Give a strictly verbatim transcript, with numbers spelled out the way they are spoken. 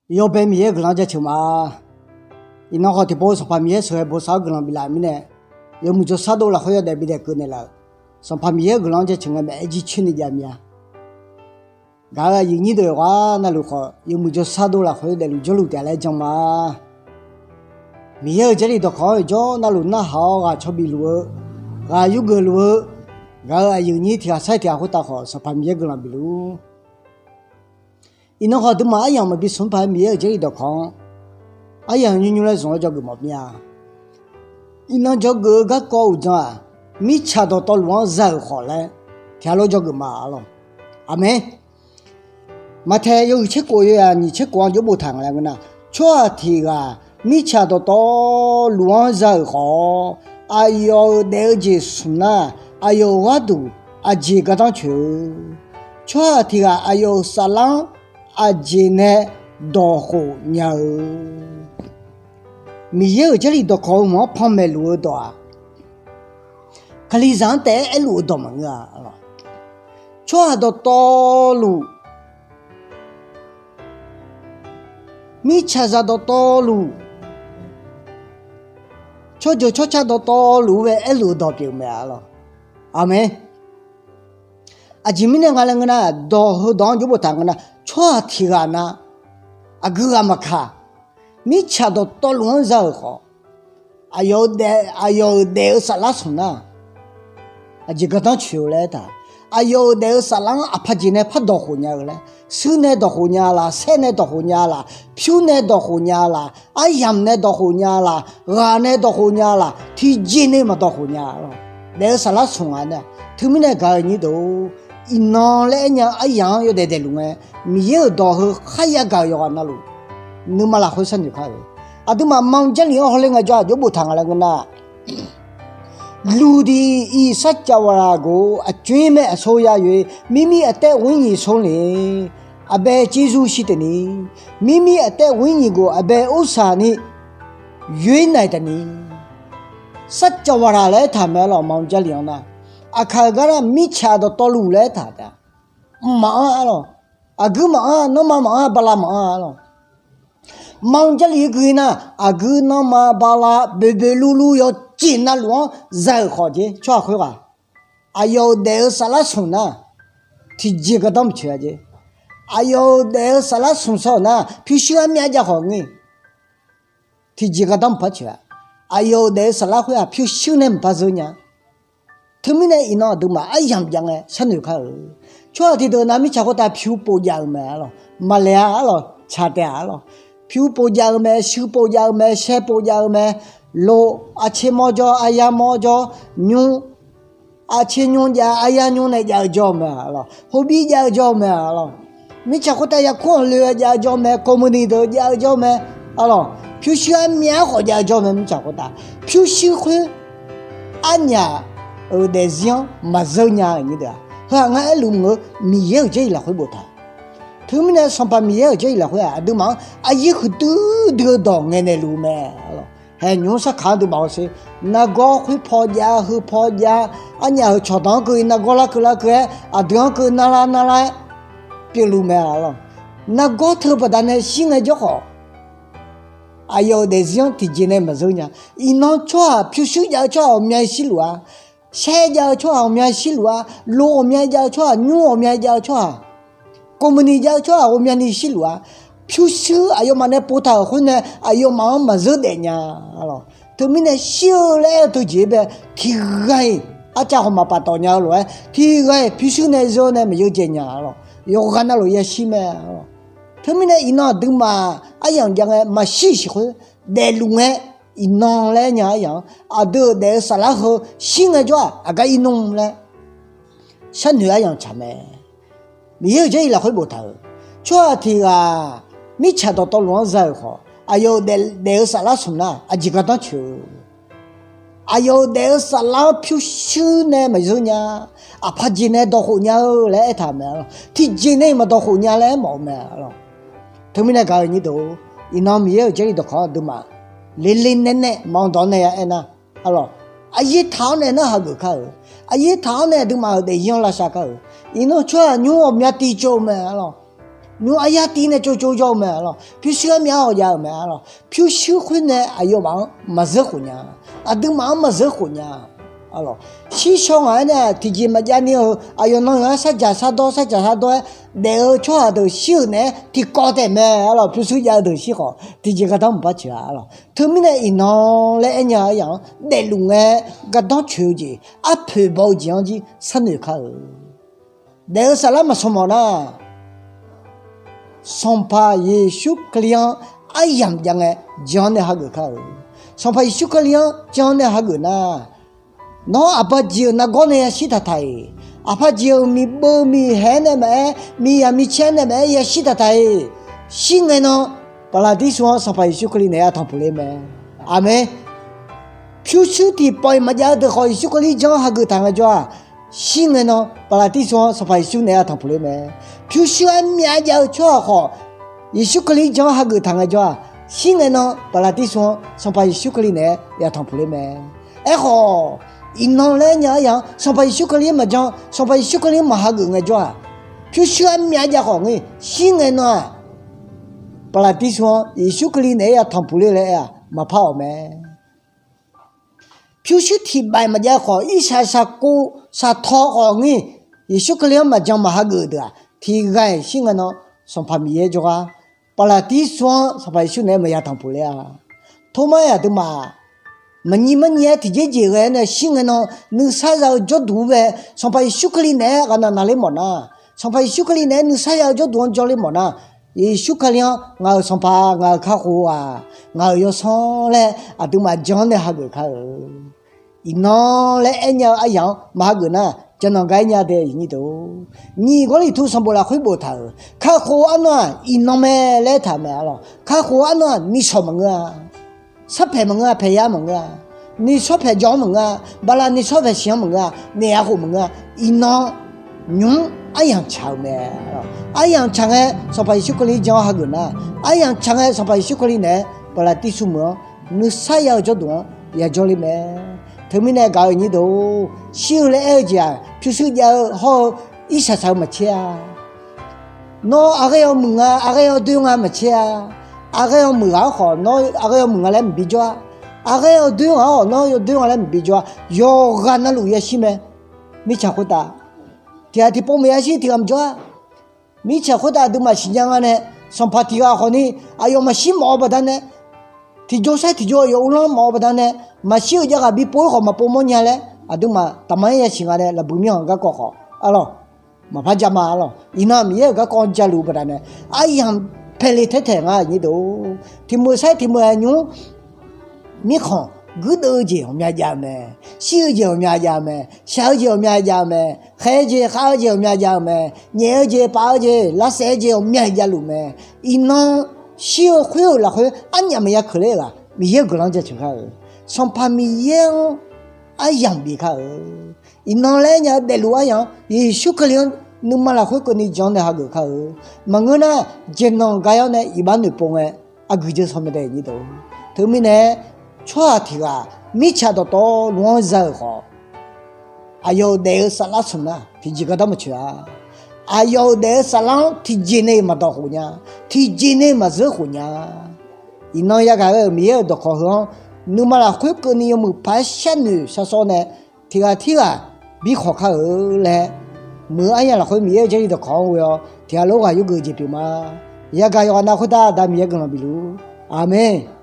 Yawbae Miqyaer-euq guiqlanq-anr jaceuq ma. Iqnan khawf tiqpov Sanqpaq Miqyaer sheuqghae bosav-awr guiqlanq biflaf-euq mirnae, yawmuiq jawrshar dov lafkhoer yawdaef bidaef keuv naeqlaf-euq Sanqpaq Miqyaer-euq guiqlanq-anr jaceuq ngae maeq-aer jircoer ni jav mir-a. Gaq-euq aqyuif nyir deuq yawqghaq navluf khawf, yawmuiq jawrshar dov lafkhoer daefluf jawrluf taef laer jan ma. Miqyaer-euq Jarlif dawqkawq-anr yawqjawr navluf narhaq-awr ghaq caw bif luf-eu, ghaq yurgeuf luf-eu, gaq-euq aqyuif nyir tiq ghaq sair tiq ghaq khoertav khawf, Sanqpaq Miqyaer guiqlanq bif luf-ur. Iqnan khawf aqduimaf aryamq maqbi smq paq-aer Miqyaer-euq Jarlif dawqkawq-anr aryamq nymr nymr laer zmq-awr dzawgeuf mawf mir-a. Iqnan dzawgeuf-eu garkawv uqdzan-aq, mirtsaq dawqtawvluf-anr za-euq khawf laer tiq ghaq lof dzawgeuf ma-a lawq. Aqmeq. Maqtaeq yawhuiq tser khof yawzaq nyiq tser khof-anr jawr boftaq nga laer ngeur nar, tsawrhaq tiq ghaq mirtsaq dawqtawvluf-anr za-euq khawf, aqyawf-euq daef-eu jeq smq nar, aqyawf-euq gharduq aqjeq gardanr coeq-eu. Tsawrhaq tiq ghaq aqyawf-euq saflar-anr aqjeq nae dawq khof nya-eu. Miqyaer-euq Jarlif dawqkawq-eu hmq-anr panmaeq luf-eu dawq-aq, Kalizaq-anr taef-aer aerluf-eu dawq maqngeur-a. Tsawrhaq dawqtawvluf, mirtsaqzaq dawqtawvluf, tsawrjeuq tsawrca dawqtawvluf-anr bae aerluf-eu dawq pyeuf-eu mae-a lawq. Aqmeq. Aqjeq mirnae nga laer ngeur nar, dawq heudawq-anr jawr boftaq ngeur nar, tsawrhaq tiq ghaq na aqgeu ghaq maqkaq, mirtsaq dawqtawvluf-anr za-euq khawf, aqyawf-eu daef, aqyawf-euq daef-eu saflar smq nar, aqjeq gardanr coeq-eu laer aertaq. Aqyawf-euq daef-eu saflar-anr aqpaq jeq nae par dawq khof nya-eu laer, shuir nae dawq khof nya laf, saer nae dawq khof nya laf, pyur nae dawq khof nya laf, aryamq nae dawq khof nya laf, ghaq nae dawq khof nya laf, tiqjeq nae maqdawq khof nya-a lawq. Daef-eu saflar smq nga nar, teumirnae gaq-euq nyir deuq-or, iqnan laer aernya-eu aryaq-anr yawdaef daefluf ngae, Miqyaer-euq dawq heu kharya gaq-euq yawqghaq navluf, nuima lafkhoer sharnoeq kar-eu. Aqduimaf Manq Jarlif-anr hawler ngaejawr-aq jawr boftaq nga laer ngeur nar, လူသည် ဤစကြဝဠာကို အကြွင်းမဲ့ အစိုးရ၍ မိမိအသက်ဝိညာဉ် ဆုံးလျှင် အဘယ်ကျေးဇူးရှိသနည်း။ မိမိအသက်ဝိညာဉ်ကို အဘယ်ဥစ္စာနှင့် ရွေးနိုင်သနည်း။ စကြဝဠာ laer aertaq mae-a lawq, Manq Jarlif-anr nar. Aqkaq-euq gar nar mirtsaq dawqtawvluf laer aertaq taef-a. Mq maqanr-a lawq. Aqguir maqanr, nanrma maqanr, bala maqanr-a lawq. Manq Jarlif-eu gui nar, aqguir nanrma bala boeqboeq luvluv yawqjeq navluf-anr za-euq khawf jeq tsawrhaq khoerghaq, aqyawf-euq daef-eu saflar smq nar, tiqjeq gardanr maqcoeq-a jeq. Aqyawf-euq daef-eu saflar smq shaw-euq nar, pyurshuir armyav jav khawf ngeur, tiqjeq gardanr maqpar coeq-a. Aqyawf-euq daef-eu saflar khoer-aq pyurshuir nae maqpar zeur nya. Teumirnae iqnan aqduimaf aryamq jav ngae sharnoeq kar-eu. Tsawrhaq tiqdeuq nav mirtsaq khoertav pyur pov jav-eu mae-a lawq. Maqlaeq-a lawq, tsaq taef-a lawq. Pyur pov jav-eu mae, shuir pov jav-eu mae, shaer pov jav-eu mae. Lof, aqtser mawr jawr, aryar mawr jawr, nymr, aqtser nymr jav, aryar nymr nae jav-eu jawr-eu mae-a lawq. Hobir jav-eu jawr-eu mae-a lawq. Mirtsaq khoertav yarkur anqloe jav-eu jawr mae, ကုမ္ပဏီ deuq jav-eu jawr mae-a lawq. Pyurshuir armyav-aer khawf jav-eu jawr mae, mirtsaq khoertav. Pyurshuir khoer arnyaf-euq daefzir-anr maqzeur nya-eu nyir deuq-aq, heu-aq ngar aerluf mq-eu Miqyaer-euq jarlif lafkhoer boftaq. Teumirnae Sanqpaq Miqyaer-euq jarlif lafkhoer-aq, aqduimaf-anr aqyir huiqdui dui-eu dawq ngaeqnaeq luf-eu mae-a lawq. Haeq nymq-mr sarkaq-anr duimaf-awr sher, nargawr khoer paw jav, heu paw jav, arnyaf-euq cawqdanq-anr keuv-ir nargawr larkeuv larkeuv-aer, aqdui-anr keuv narlar narlar-aer pyeufluf mae-a lawq. Nargawr teu baqdanae shir ngaejawr khawf, aqyawf-euq daefzir-anr tiqjeq nae maqzeur nya. Iqnan tsawrhaq pyurshuir jav-eu tsawrhaq ghawqmya shirluf-a. Shaer jav-eu tsawrhaq ghawqmya shirluf-a. Lof ghawqmya jav-eu tsawrhaq, nymr ghawqmya jav-eu tsawrhaq, ကုမ္ပဏီ jav-eu tsawrhaq ghawqmyani shirluf-a. Pyurshuir aqyawfmaf nae povtaq-euq khoer nae aqyawfmaf-anr maqzeur daef nya-a lawq. Teumirnae shir-eu laer aer-eu teujeq-aer bae, tiq ghaq-iq arcav khawf maqpaftawf nya-eu lof-aer, tiq ghaq-iq pyurshuir nae zeur nae maqyeuv dzaeq nya-a lawq. Yawqghaq navluf yashir mae-a lawq. Teumirnae iqnan aqduimaf aryamq jav ngae maqshir siq khoer daefluf ngae, iqnan laer aer nya aryamq-anr aqdui-euq daef-eu saflar heu shir ngaejawr-aq, aqgar ir nmr laer sharnoeq aryamq tsaq mae. Miqyaer-euq jarlif lafkhoer boftaq-euq, tsawrhaq tiq ghaq mirtsaq dawqtawvluf-anr za-euq khawf, aqyawf-euq daef-eu saflar smq nar aqjeq gardanr coeq-eu. Aqyawf-euq daef-eu saflar-anr pyurshuir nae maqzeur nya. Aqpaq jeq nae dawqkhof nya-eu laer aertaq-euq mae-a lawq. Tiqjeq nae maqdawqkhof nya laer aermawf-eu mae-a lawq. Teumirnae gaq-eu nyir deuq, iqnan Miqyaer-euq jarlif dawqkawq-anr aqduimaf lele nae nae maqanr dawq nae ya aernar, aqyaer taq-awr nae narhaq geuf kar-euq, aqyaer taq-awr nae aqduimaf-euq daefzir-anr lavshav kar-euq. Iqnan tsawrhaq nymr ghawqmya tiv tsov-eu mae-a lawq. Nymr aryar tiv nae tsovtsov jawr-eu mae, arlawq. Pyurshuir armyav-anr ghawqjav-euq mae, arlawq. Pyurshuir khoer nae aqyawfmaf-anr maqzeur khof nya. Aqduimaf-anr maqzeur khof nya, arlawq. Shirshaw ngaq-aer nae tiqjeq maqjav ni-euq aqyawf nan-euq-anr sardzaq sardawr sardzaq sardawr-aer daef-eu tsawrhaq deuq shir-euq naeq-aer tiqkawv taef mae, arlawq. Pyurshuir jav-eu deuq shir khawf tiqjeq gardanr maqpar tsoeq-a, arlawq. Teumirnae iqnan laer aernya-eu aryaq-anr daefluf ngae gardanr tsoeq-eu jeq, arpoeq baw-eu jeq-anr jir sharnoeq kar-euq. Daef-eu saflar maqsawq mawf nar, Sanqpaq Yeqsur Kali-anr aryamq jav ngae jan-awr nae hageuf kar-euq. Sanqpaq Yeqsur Kali-anr jan-awr nae hageuf nar, nawr aqbaq jeq-euq nargawr nae yashir taqtaq-iq, aqpaq jeq-euq miqbeuv miqhaeq-aer nae maqaer, miqyaq miqcaer-aer nae maqaer yashir taqtaq-iq, shir ngae nan Paqlaqdir sur-anr Sanqpaq Yeqsur Kali naeq-aer yatanq puq ler mae. Aqmeq. Pyurshuir tiqpawf-iq maqjav-eu deuq khawf Yeqsur Kali jan-awr hageuf taq ngaejawr-aq, shir ngae nan Paqlaqdir sur-anr Sanqpaq Yeqsur naeq-aer yatanq puq ler mae. Pyurshuir armyav jav-eu tsawrhaq khawf Yeqsur Kali jan-awr hageuf taq ngaejawr-aq, shir ngae nan Paqlaqdir sur-anr Sanqpaq Yeqsur Kali naeq-aer yatanq puq ler mae. Aerkhawf, iqnan laer nya-eu aryaq-anr Sanqpaq Yeqsur Kali-anr maqjan, Sanqpaq Yeqsur Kali-anr maqhageuf ngaejawr-aq, pyurshuir armyav jav khawf ngir shir ngae nan-aq, Paqlaqdir sur-anr Yeqsur Kali naeq-aer yatanq puq ler laer aer-aq maqpar-awq mae. Pyurshuir tiqbaf-iq maqjav khawf irsaq saqkov saqtaw khawf ngir, Yeqsur Kali-anr maqjan maqhageuf deuq-aq, tiqghaq-iq shir ngae nan Sanqpaq Miqyaer jawrgar Paqlaqdir sur-anr Sanqpaq Yeqsur naeq-aer maqya tanqpuq ler-a. Tormar-iq aqduimaf maqnyi marnyi-aer tiqjeq jeq ghae-aer nae shir ngae nan nuisar za-eu jawrduq-ur bae, Sanqpaq Yeqsur Kali naeq-aer ghaqnaq naqler mawfnar, Sanqpaq Yeqsur Kali naeq-aer nuisar ya-eu jawrduq-anr jawrler mawfnar, Yeqsur Kali-anr ngaq-euq Sanqpaq, ngaq-euq kakhof-aq, ngaq-euq yawsanr laer aqduimaf jan-anr nae hageuf kar-euq. Iqnan laer aernya-eu aryaq-anr maqhageuf nar, jananq gar aernya dae iqnyir deuq. Nyiq Gawrliqtu sanqbof lafkhoer boftaq-euq, kakhof arnan-aq iqnan mae laer aertaq-euq mae, arlawq. Kakhof arnan-aq nishawq maqngeur-a. Sarpaeq maqngeur-a, paeqyar maqngeur-a. Nishawr paeqjawr-anr maqngeur-a, bala nishawr paeqsiq-anr maqngeur-a, naeq-a khof maqngeur-a. Iqnan nymq-mr aryamq tsaq-euq mae. Aryamq tsaq ngae Sanqpaq Yeqsur Kali jan-awr hageuf nar, aryamq tsaq ngae Sanqpaq Yeqsur Kali naeq-aer Paqlaqdir sur meuq-anr nuisar ya-eu jawrduq-anr yajawr ler mae. Teumirnae gaq-euq nyir deuq-or, shir-eu laer aer-eu jeq-aq pyurshuir jav-eu hawr-eu irsaq saq-eu maqtser-a. Nawr aqghaer yawmuiq nga, aqghaer yawdoer nga maqtser-a. Aqghaer yawmuiq ghaq-anr khawf nawr aqghaer yawmuiq nga laer maqbi jawr-a. Aqghaer yawdoer ghaq-anr khawf nawr yawdoer nga laer maqbi jawr-a. Yawqghaq navluf yashir mae. Mirtsaq khoertav tiq ghaq tiqpov maqya shir tiq ghaq maqjawr-a. Mirtsaq khoertav aqduimaf siqnya nga nae, sanqpaq tiq ghaq khawfni aqyawf maqshir mawf-eu baqdanae, tiqjox sair tiqjox aqyawf uvlanr mawf-eu baqdanae, maqshir-euq jav ghaq bi pov-ir khawf maqpov mawrnya laer aqduimaf taqma-aer yasiq nga nae lafbuiq mirkhanq garkawv khawf, arlawq, maqpar javma, arlawq. Iqnan Miqyaer-euq garkawv-anr javluf-eu baqdanae, aryamq paeqle taer taeq nga nyir deuq-or. Tiq meuq sair tiq meuq-aer nymr mirkhanq guirdeuv-eu jeq ghawqmya jav-eu mae. Shir-eu jeq ghawqmya jav-eu mae. Shaq-eu jeq ghawqmya jav-eu mae. Khaeq-eu jeq khav-eu jeq ghawqmya jav-eu mae. Nyaef-eu jeq pav-eu jeq lavsaef-eu jeq ghawqmya javluf mae. Iqnan shir-eu khoer-euq lafkhoer arnyaf maqya keuq ler-euq-aq, Miqyaer-euq guiqlanq jaceuq kar-euq. Sanqpaq Miqyaer-anr aryamq bif kar-euq. Iqnan laer nya-eu daefluf aryamq-anr Yeqsur Kali-anr nuima lafkhoer keuvni jan-awr nae hageuf kar-euq. Maqngeur nar, jeqnanq gaq-awr nae iqbax noeqpov ngae, aqgui jeuq sanq mae dae nyir deuq. Teumirnae, tsawrhaq tiq ghaq mirtsaq dawqtawvluf-anr za-euq khawf, aqyawf-euq daef-eu saflar smq nar tiqjeq gardanr maqtsoeq-a. Aqyawf-euq daef-eu saflar-anr tiqjeq nae-iq maqdawq khof nya, tiqjeq nae-iq maqzeur khof nya. Iqnan yagaq-euq Miqyaer-euq dawqkawq heu-anr nuima lafkhoer keuvni yawmuiq paq-aer sharnoeq sharsawr nae, tiq ghaq tirghaq bi khawq kar-eu laer, muiq-eu aryamq lafkhoer Miqyaer-euq Jarlif dawqkawq-anr ghoe-awr tiq ghaq lof ghaq yurgeuf jeq pyeuf ma. Yagaq yawqghaq nav khoertav Aqda Miqyaer guiqlanq bifluf. Aqmeq.